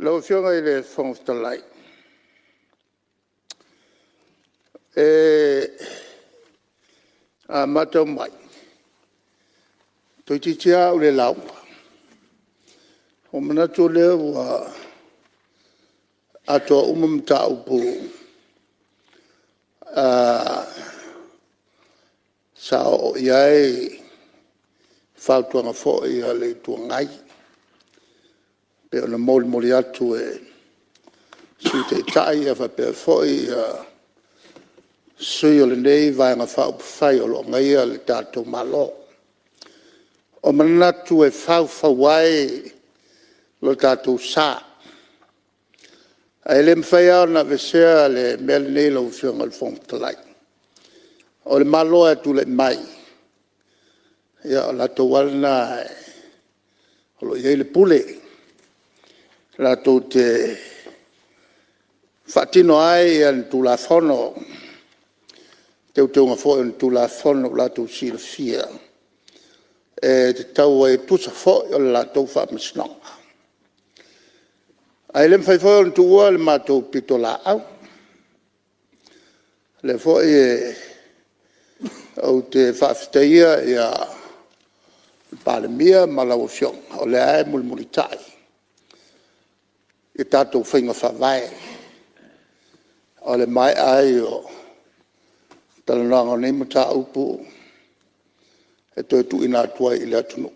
Lau Afioga i le Fofoga Fetalai, a matau mai, toeitiiti lava a ou le lauga. Ona ou manatu lea ua atoa uma mataupu sa oo i ai fautuaga foi a le Itu Agai pei ona molimoli atu e le Sui Taitai faapea foi sui usufono o lenei Vaega Faaupufai o lo o agaia le tatou Malo. O manatu e faufau ai lo tatou sa, ae le mafai lava ona aveesea le mea lenei lau Afioga i le Fofoga Fetalai, o le Malo lava e tulai mai, o latou lava lena o lo o i ai le pule latou te faatino ai ni Tulafono, teuteuga foi o ni Tulafono ua latou silafia e tatau ai e tusa foi o le latou faamasinoga. Ae le mafai foi ona tuua le matou pitolaau. O lea foi ou te faafetaia le Palemia ma lau Afioga o lea lava e mulimulitai i tatou faiga faavae o le maea ai o talanoaga o nei mataupu e toe tuuina atu ai i le atunuu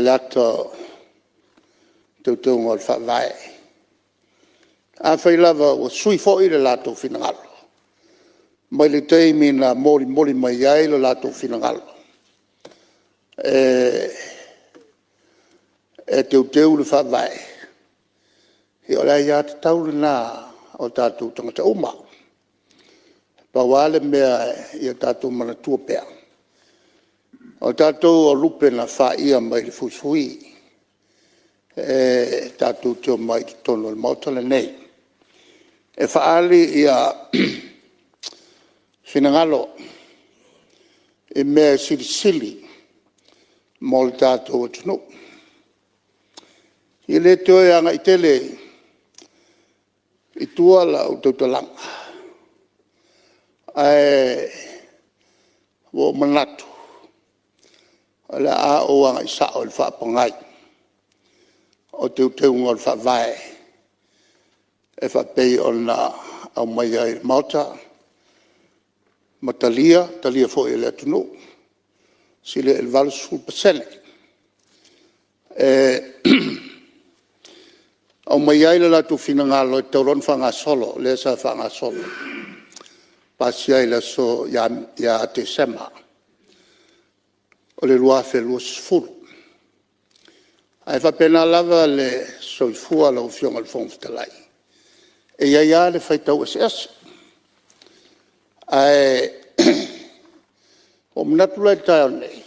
le ata o Teuteuga o le Faavae. Afai lava ua sui foi le latou finagalo mai le taimi na molimoli mai ai lo latou finagalo e teuteu le Faavae, ia o le aiatatau lena a o tatou tagata uma. E pau lava le mea ia tatou manatua pea, o tatou o lupe na faia mai le fuifui e tatou te omai i totonu o le Maota lenei e faaali finagalo i mea e silisili mo le tatou atunuu. E le toe agai tele i tua lau tautalaga, ae ua ou manatu o le a ou agai sao i le faapogai o Teuteuga o le Faavae e faapei ona aumaia i le Maota ma talia, talia foi e le atunuu, silia i le 80% e aumai ai lo latou finagalo e tatau loa ona faagasolo, lea sa faagasolo, pasia ai ia Tesema o le 2020. Ae faapena lava le soifua lau Afioga i le Fofoga Fetalai, e i ai lava le faitau eseese. Ae ua ou manatu la i le taeao nei,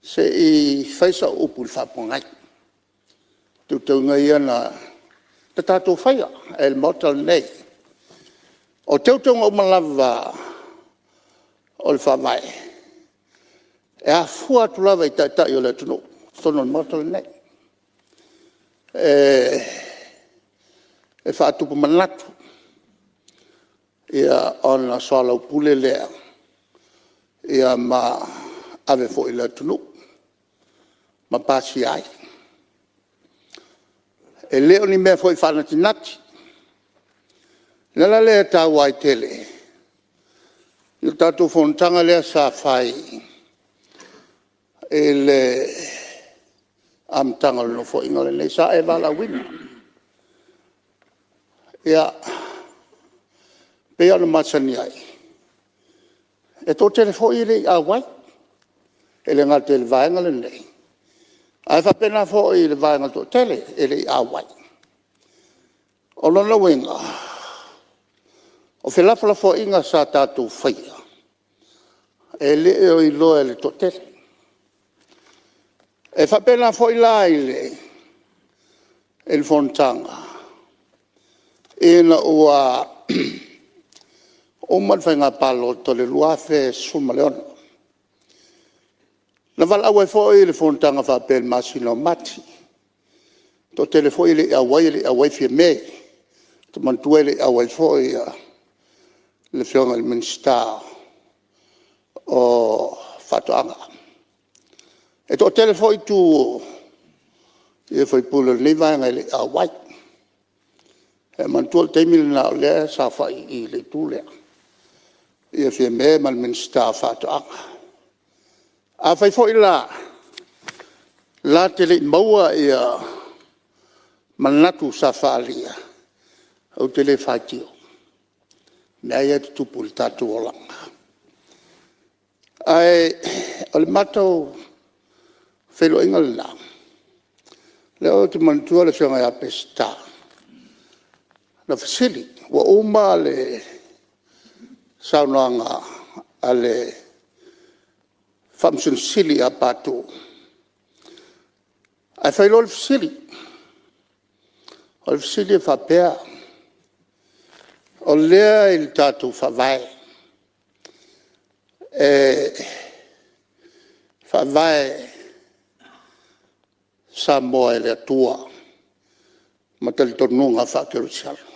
se i fai sau upu i le faapogai, teuteuga ia na tatou faia e le Maota lenei. O teuteuga uma lava o le Faavae, e afua atu lava i Taitai o le atunuu i totonu o le Maota lenei, e faatupu manatu ona soalaupule lea ma ave foi i le atunuu ma pasia ai. E le o ni mea foi e faanatinati. O le ala lea e taua ai tele le tatou fonotaga lea sa fai i le amataga o le Nofoaiga lenei, sa e valaauina. Ia, e pei lava ona masani ai, e toatele foi e le i auai, e le gata i le Vaega lenei, ae faapena foi i le vaega toatele e le i auai. O lona uiga, o felafolafoaiga sa tatou faia, e le o iloa e le toatele. E faapena foi la i le fonotaga ina ua uma le faiga palota i le 2016, na valaau ai foi le fonotaga faapea i le masina o Mati. Toatele foi e le i auai, e le i auai Fiame. Ou te manatua e le i auai foi le Afioga i le Minisita o Faatoaga. E toatele foi itu o sui usufono o lenei Vaega e le i auai. E manatua o le taimi lena o lea e saofai i i le itu lea Fiame ma le Minisita o Faatoaga. Afai foi la e te le i maua manatu sa faaalia, ou te le faitio, o mea lava ia e tutupu i le tatou olaga. Ae o le matou feiloaiga lena, lea ou te manatua le Afioga ia Peseta na fesili. Ua uma le saunoaga a le Faamasino Sili ia Patu ae fai loa le fesili. O le fesili e faapea; o lea i le tatou Faavae, e faavae Samoa i le Atua ma talitonuga faakerisiano.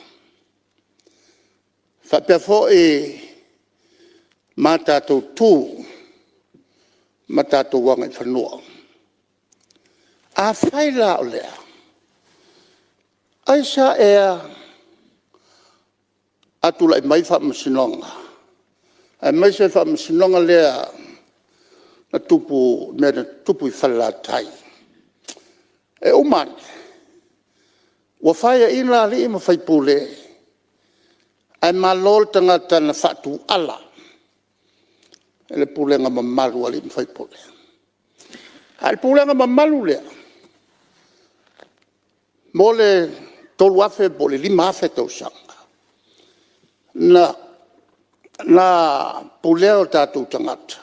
E faapea foi ma tatou tu ma tatou agaifanua. Afai la o lea, aisea ea a tulai mai faamasinoga, aemaise le faamasinoga lea na tupu i le mea na tupu i Falelatai, e uma ane ua faiaina alii ma faipule ae malo le tagata na faatuala le pulega mamalu a alii ma faipule. A o le pulega mamalu lea mo le 3,000 po o le 5,000 tausaga na pulea o tatou tagata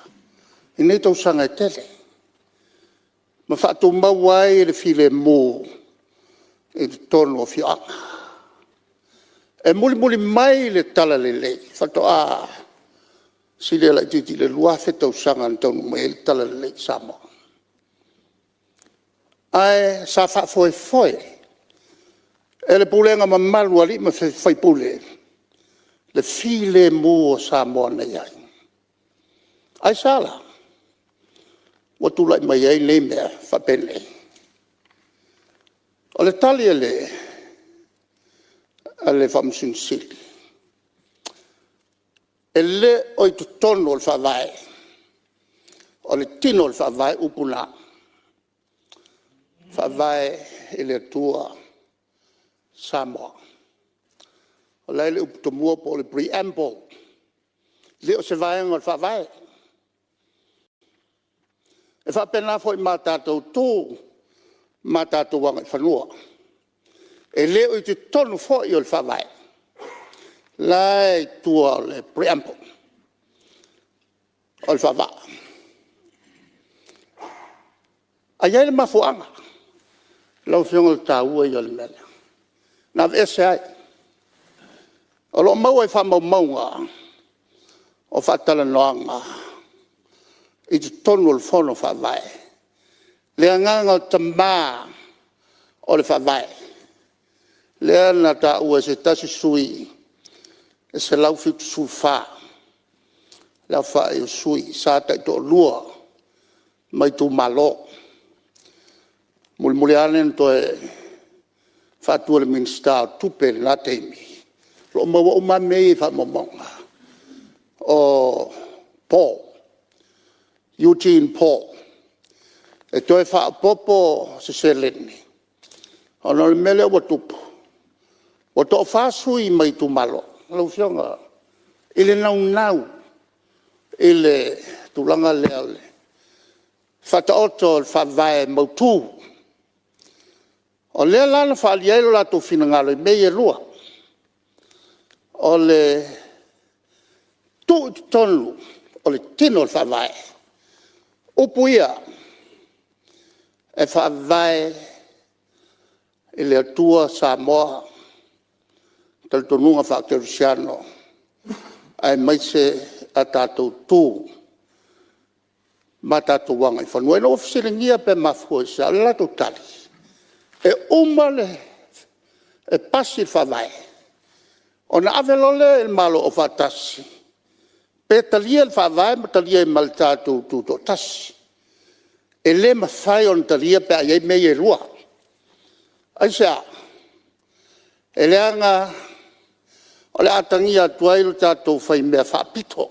i nei tausaga e tele ma faatumau ai le filemu i totonu o afioaga. E mulimuli mai le talalelei faatoa silia laitiiti i le 2,000 tausaga na taunuu mai ai le talalelei i Samoa, ae sa faafoefoe e le pulega mamalu a alii ma faipule le filemu o Samoa na i ai. Aisea la ua tulai mai ai nei mea faapenei? O le tali a le Faamasino Sili, e le o i totonu o le Faavae, o le tino o le Faavae o upu na, Faavae i le Atua Samoa. O la e i le upu tomua po o le Pre-amble, e le o se vaega o le Faavae. E faapena foi ma tatou tu ma tatou agaifanua, e le o i totonu foi o le Faavae, o la e i tua o le Pre-amble o le faavaa. Ae i ai le mafuaaga. Lau Afioga o le taua ia o le mea lea na aveese ai. O lo o maua i faamaumauga o faatalanoaga i totonu o le Fono Faavae le agaga o tama o le Faavae, lea na taua e se tasi sui usufono e 174 le aofai o sui usufono sa taitoalua mai itumalo. Mulimuli ane na toe faatu e le Minisita o Tupe i lena taimi, o lo o maua uma lava mea ia i faamaumauga, o Paul, Eugene Paul e toe faaopoopo se seleni ona o le mea lea ua tupu, ua toafa sui usufono mai itumalo. Lau Afioga i le naunau i le tulaga lea o le faataoto o le faavae mautu. O lea la na faaalia ai lo latou finagalo i mea ia e lua, o le tuu i totonu o le tino o le Faavae upu ia, e faavae i le Atua Samoa, talitonuga faakerisiano aemaise a tatou tu ma tatou agaifanua. Ina ua fesiligia pe mafua i se a, o le latou tali, e uma e pasi le Faavae, ona ave loa lea i le Malo Aufaatasi pe talia le Faavae ma talia ai ma le tatou Tutoatasi. E le mafai ona talia pe a i ai mea ia e lua. Aisea? E leaga o le a atagia atu ai lo tatou faimea faapito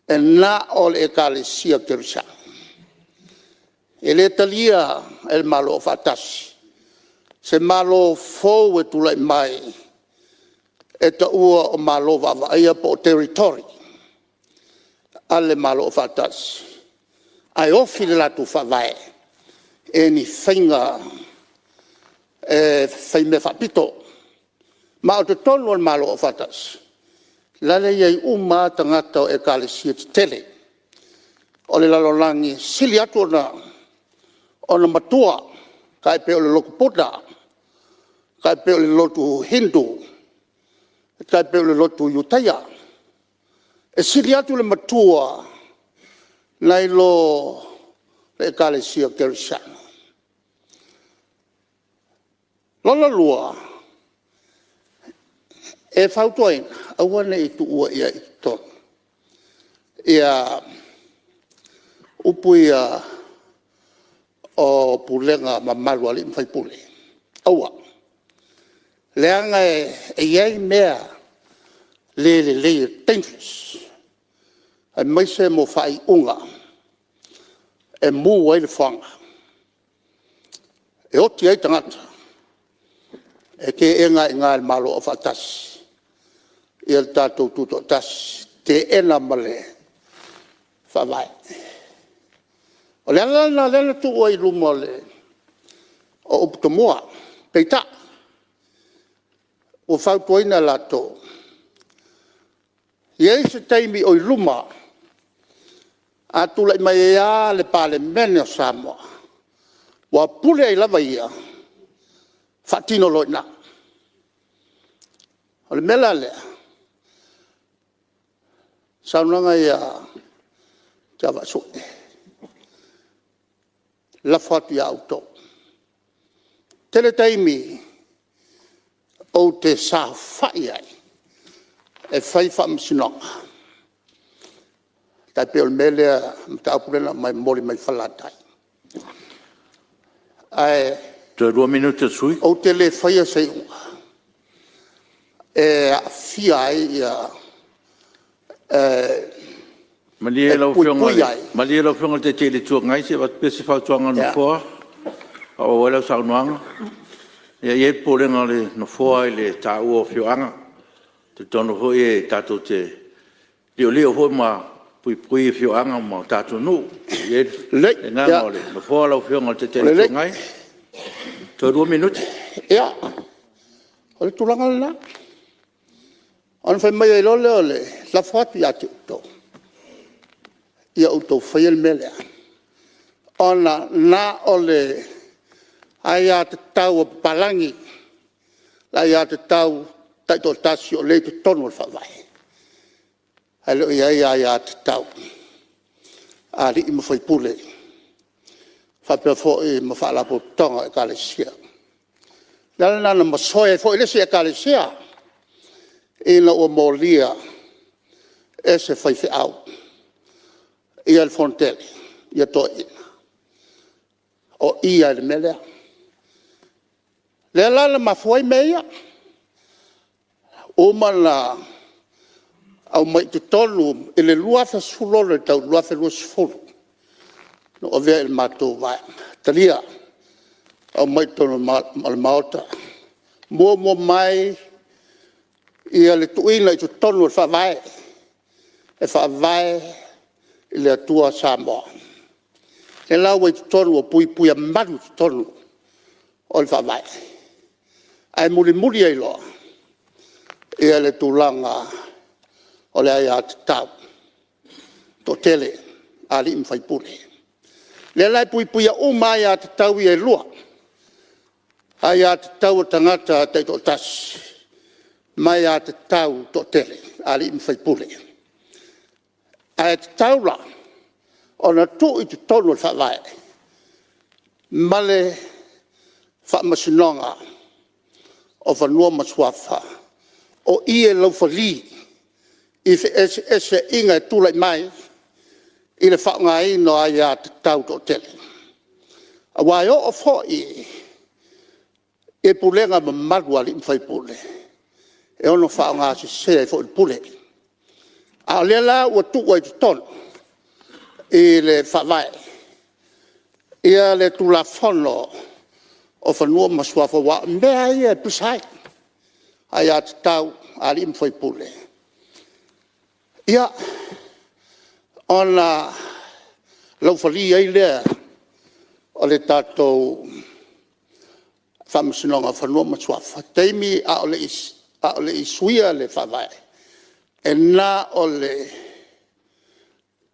e na o le Ekalesia Kerisiano. E le talia e le Malo Aufaatasi se Malo fou e tulai mai e taua o Malo Vaavaaia po o Territory a le Malo Aufaatasi ae ofi le latou faavae i ni faiga e faimea faapito. Ma o totonu o le Malo Aufaatasi lale e i ai uma lava tagata o Ekalesia tetele o le lalolagi e sili atu ona matua, tai pei o le lotu Buddha, tai pei o le lotu Hindu, tai pei o le lotu Iutaia. E sili atu le matua nai lo le Ekalesia Kerisiano. Lona lua, e fautuaina, aua ne i tuua i ai i totonu upu ia o pulega mamalu a alii ma faipule, aua. Leaga e i ai mea le lelei e dangerous aemaise mo faaiuga e mu ai le foaga, e oti ai tagata, e teena ai i ina e le Malo Aufaatasi le tatou Tutoatasi, teena ma le Faavae. O le ala lena o lea na tuu ai i luma o upu tomua, peitai ua fautuaina e latou, e i ai se taimi o i luma a tulai mai ai lava le Palemene o Samoa, aua pule ai lava ia, faatino loa i ina. O le mea la lea, o le saunoaga ia a Tiavaasue, lafo atu ia outou. E tele taimi ou te saofai ai e fai faamasinoga, tai pei o le mea lea, le mataupu lea na aumai, momoli mai Falelatai. Ae Toe lua minute o le sui usufono. Ou te le faia se iuga e aafia ai ia… Malie e lau puipui ai. Afioga i le Taitai o le Itu Agai se i avatu pea se fautuaga a le Nofoa e faaauau ai lau saunoaga. E i ai le popolega o le Nofoa i le taua o afioaga. E talitonu foi tatou te liolio foi ma puipui afioaga ma tatou nuu. E i ai le agaga o le Nofoa lau Afioga i le Taitai o le Itu Agai. Toe lua minute. Ia, o le tulaga lena. Ona fai mai ai loa lea o le lafo atu ia te outou, ia outou faia le mea lea, ona na o le aiatatau a papalagi, le aiatatau taitoatasi o lea e i totonu o le Faavae, ae le o i ai aiatatau a alii ma faipule faapea foi ma Faalapotopotoga o Ekalesia. O le ala lena na masoe ai foi le isi Ekalesia ina ua molia e se faifeau le fonotele a toeaiina, o i lava i le mea lea. O lea la na mafua ai mea ia, uma ona aumai i totonu i le 2016 e tau i le 2020 na ou avea i le matou Vaega, talia, aumai i totonu o le Maota. Muamua mai le tuuina i totonu o le Faavae, e faavae i le Atua Samoa. O lea la ua i totonu ua puipuiamalu i totonu o le Faavae, ae mulimuli ai loa le tulaga o le aiatatau toatele a alii ma faipule. O lea la e puipuia uma lava aiatatau ia e lua, aiatatau a tagata taitoatasi ma aiatatau toatele a alii ma faipule. Ae tatau la ona tuu i totonu o le Faavae ma le Faamasinoga o Fanua ma Suafa, o i e laufali i feeseeseaiga e tulai mai i le faaaogaina o aia tatau e toatele. Aua e oo foi i pulega mamalu a alii ma faipule, e ono faaaoga sese ai foi le pule. A o lea la ua tuu ai i totonu i le Faavae le Tulafono o Fanua ma Suafa aua o mea lava ia e pisa ai aia tatau a alii ma faipule, ia, ona laufali ai lea o le tatou Faamasinoga o Fanua ma Suafa, i taimi a o le i suia le Faavae, e na o le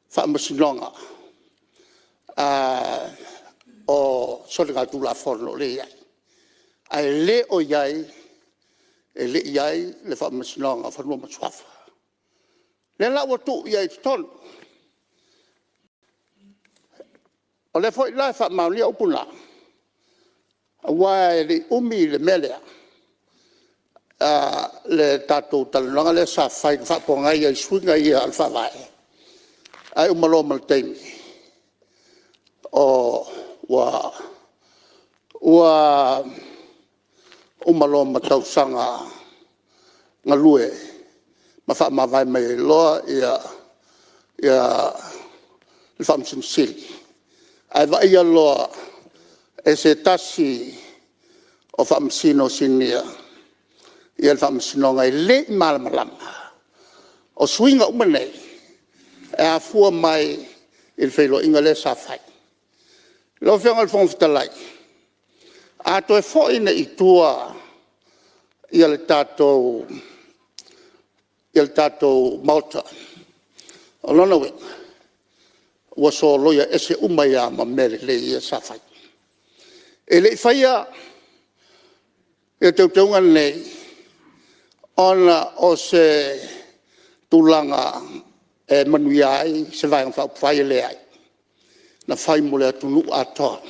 Faamasinoga o Soligatulafono lea e i ai, ae le o i ai, e le i i ai le Faamasinoga o Fanua ma Suafa. O lea la ua tuu i ai i totonu. O lea foi la e faamaonia upu na, aua e le i umi le mea lea, le tatou talanoaga lea sa fai na faapogai ai i suiga ia o le Faavae, ae uma loa ma le taimi, ua uma loa ma tausaga galue ma faamavae mai ai loa le Faamasino Sili, ae vaaia loa e se tasi o Faamasino Sinia le Faamasinoga e le i malamalama. O suiga uma nei, e afua mai i le feiloaiga lea sa fai. Lau Afioga i le Fofoga Fetalai, a toe foi nei i tua le tatou Maota, o lona uiga, ua soloia ese uma ai lava ma mea lelei ia sa fai. E le i faia teuteuga nei ona o se tulaga e manuia ai se Vaega Faaupufai, e leai. Na fai mo le atunuu atoa.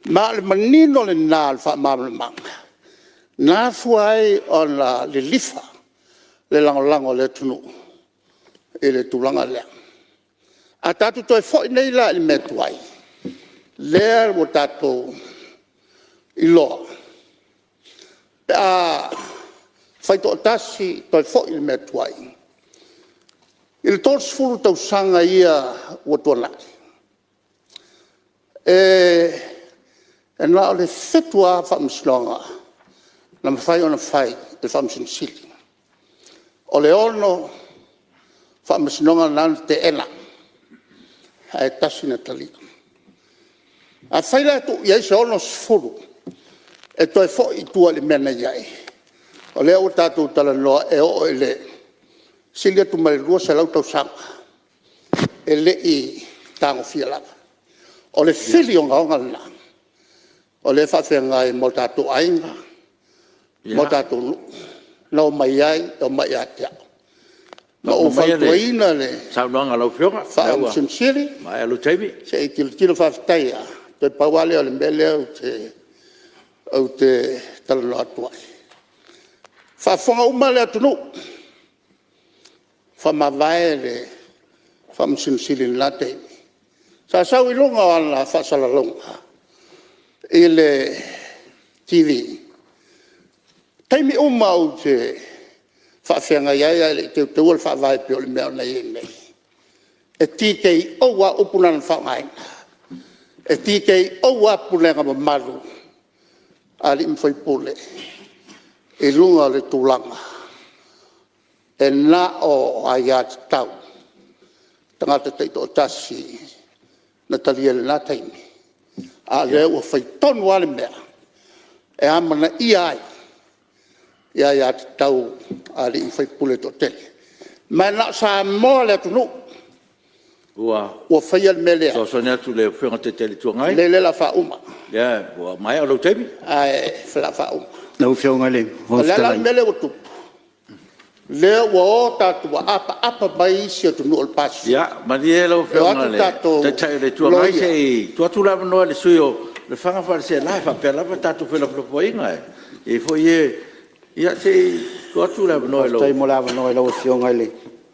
Ma o le manino lena o le faamalamalamaga na afua ai ona lilifa le lagolago a le atunuu i le tulaga lea. A tatou toe foi nei la i le mea tuai lea ua tatou iloa pe a faitoatasi toe foi i le mea tuai, i le 30 tausaga ia ua tuanai, e na o le 7 lava Faamasinoga na mafai ona fai e le Faamasino Sili. O le 6 Faamasinoga na na teena ae tasi na talia. Afai la e tuu i ai se 60 e toe foi i tua i le mea na i ai, o lea ua tatou talanoa e oo i le sili atu ma le 200 tausaga e le i tagofia lava. O le fili ogaoga lena o lea e faafeagai ma o tatou aiga ma o tatou nuu, na omai ai, e omai ia te au. Ma ou fautuaina le Saunoaga a lau Afioga, ua Faamasino Sili, maea lou taimi. se i tilotilo. Faafetai lava, toe pau lava lea o le mea lea ou te talanoa atu ai, faafofoga uma le atunuu, faamavae le Faamasino Sili i lena taimi, sa sau i luga o ana faasalalauga i le TV, taimi uma ou te faafeagai ai ae le i teuteuina le Faavae e pei o le mea na i ai nei, e TKO lava upu na na faaaogaina. E TKO lava pulega mamalu a alii ma faipule i luga o le tulaga e na o aiatatau a tagata taitoatasi na talia i lena taimi, a o lea ua fai tonu lava le mea e amanaia ai aiatatau a alii ma faipule e toatele. Ma e na o Samoa le atunuu Ua ua faia le mea lea, fesoasoani atu i le Afioga i le Taitai o le Itu Agai, lea o le a faauma, ua maea lou taimi. Ae o le a faauma. Lau Afioga i le O Fofoga le a la le Fetalai… mea lea ua tupu? Lea ua o tatou, ua apaapa mai isi atunuu o le Pasefika Ia malie lau e o Afioga atu i le tatou Taitai o le Itu Agai loia se i tuu atu le avanoa i le sui usufono Lefaga ma Faleaseela, e faapea lava tatou felafolafoaiga, e i ai foi e… Ia se i tuu atu le avanoa i lau… Faafetai mo le avanoa i lau Afioga i le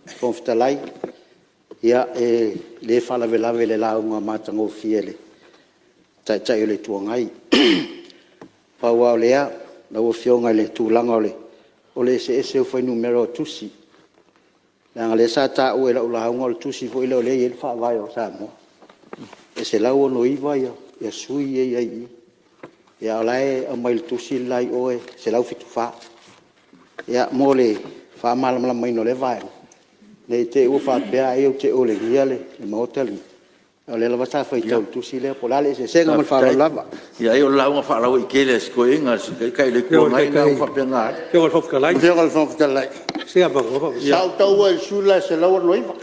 Fofoga Fetalai. Ia, e le faalavelave i le lauga matagofie a le Taitai o le Itu Agai. Pau lava o lea lau Afioga i le tulaga o le eseese o fuainumera o tusi, leaga o lea sa taua i lau lauga o le tusi foi lea o lea e i ai le Faavae o Samoa, e 169 sui ia e i ai i i, a o la e aumai i le tusi le la i o e 174. Ia mo le faamalamalamaina o lea vaega, ne i te i ua faapea ai ou te olegia le Maota lenei, a o lea lava sa faitau i le tusi lea. Po o le a le eseesega ma le faaaloalo lava. Faafetai. Ia ai o le lauga faalauaitele a si toeaina le Sui Taitai o le Itu Agai lena ua faapena atu. Lau Afioga i le Fofoga Fetalai, sa ou taua i le sui le la e 169,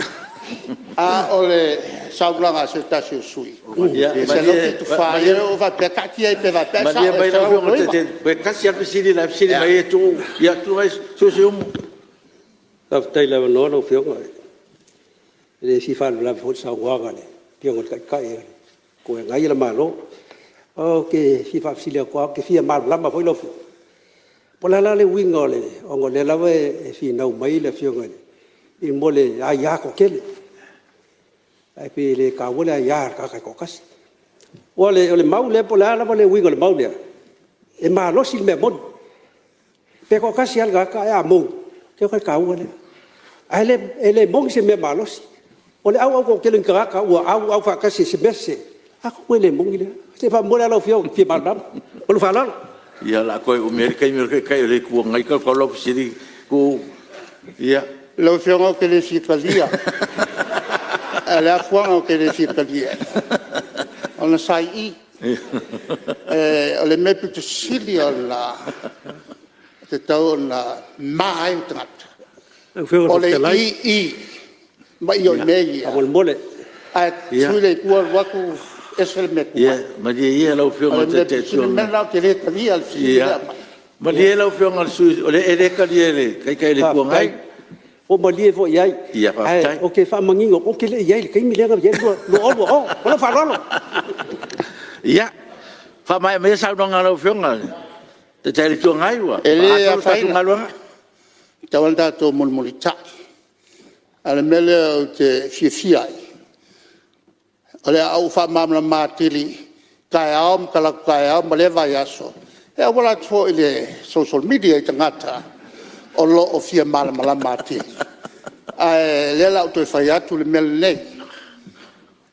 a o le saunoaga a se tasi o sui usufono e 174. Ia lea ua ou faapea, taatia ai pea faapea ae sao e 169. Malie mai lau Afioga i le Taitai, toe tasi lava le fesili la e fesili mai ai Tuuu. Ia tulai mai Siumu. Faafetai i le avanoa lau Afioga. E le fia faalavelave foi i le saunoaga a le Afioga i le Taitai o le Itu e Agaia le Malo. Ou te fia faafesili atu lava, ou te fia malamalama foi lau Afioga, po o le a la le uiga o le… ona o lea lava e finau mai le Afioga i mea o le aia toatele, ae pei e le taua le aia a le tagata e toatasi. Aua o le mau lea po o le a lava le uiga o le mau lea, e malosi le mea moni. Pe toatasi lava le tagata ae a moni, ou te iloa e taua lea. Ae le moni se mea malosi. O le auau toatele o ni tagata ua auau faatasi i se mea sese, atonu e le moni lea. Se faamolemole lava lau Afioga ou te fia malamalama. Ma lou faaaloalo. Ia o le a toe umi ai le taimi o le Taitai o le Itu Agai talu lau fesili Tuuu. Ia. Lau Afioga ou te le fia talia. O le afuaga ou te le fia talia ai, ona sa i i. O le mea e pito sili ona tatau ona ma ai le tagata, o le i i ma i o i mea ia, Faamolemole. Ae sui le itu alu atu ese le mea e tu ai. Ia malie ia lau Afioga i le Taitai o le o le O le mea lena ou te le talia le fesili lea e aumai. Malie lau Afioga i le sui usufono, e le talia e le Taitai o le Itu Agai. Faafetai. Ua malie foi i ai, Ia faafetai. Ae ou te faamanino atu, ou te le i i ai i le taimi lea na i ai le 2020. Ma lou faaaloalo. Ia, faamaea maia le saunoaga a lau Afioga i le Taitai o le Itu Agai ua E le faagasolo le tatou afaina, galuega. e tatau lava ona tatou mulimulitai. A o le mea lea ou te fiafia ai, o le a ou faamalamalama atili taeao ma talaatu taeao ma lea vaiaso e auala atu foi i le social media i tagata o lo o fia malamalama atili. Ae o lea o le a ou toe fai atu le mea lenei,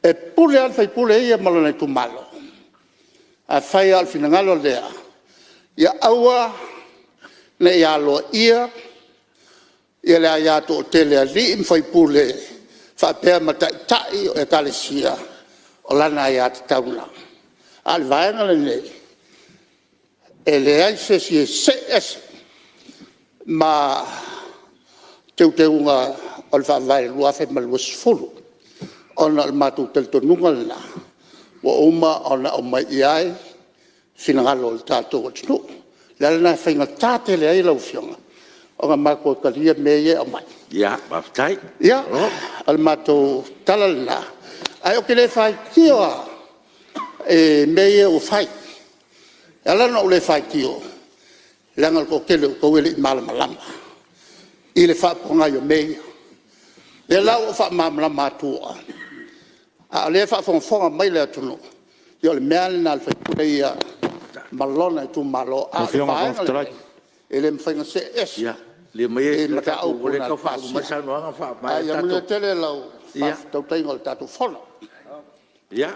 e pule lava le sui usufono ia ma lona itumalo. Afai lava o le finagalo lea ia aua ne i aloaia le aia toatele a alii ma faipule faapea ma taitai o Ekalesia, o lana aiatatau lena. A o le Vaega lenei, e leai se isi e se'e ese ma Teuteuga o le Faavae 2020 ona o le matou talitonuga lena ua uma ona aumai i ai finagalo o le tatou atunuu. O le ala lena e faigata tele ai lau Afioga ona matou talia mea ia e aumai. Ia, faafetai. Ia, Malo. O le matou tala lena, ae ou te le faitio lava i mea ia ua fai. E ala ona ou le faitio, leaga o le toatele o outou e le i malamalama i le faafofoga o mea ia. O lea la ua ou faamalamalama atua a o lea e faafogafoga mai le atunuu, ia o le mea lava lena a le sui usufono ia ma lona itumalo. A o le Vaega lenei, e le mafai ona see ese Ia, malie maia i mataupu ua le na tau faauma mai le pasia. saunoaga ma faamaea Ae le ia tatou… manuia tele lau tautaiga o le tatou Fono. Ia.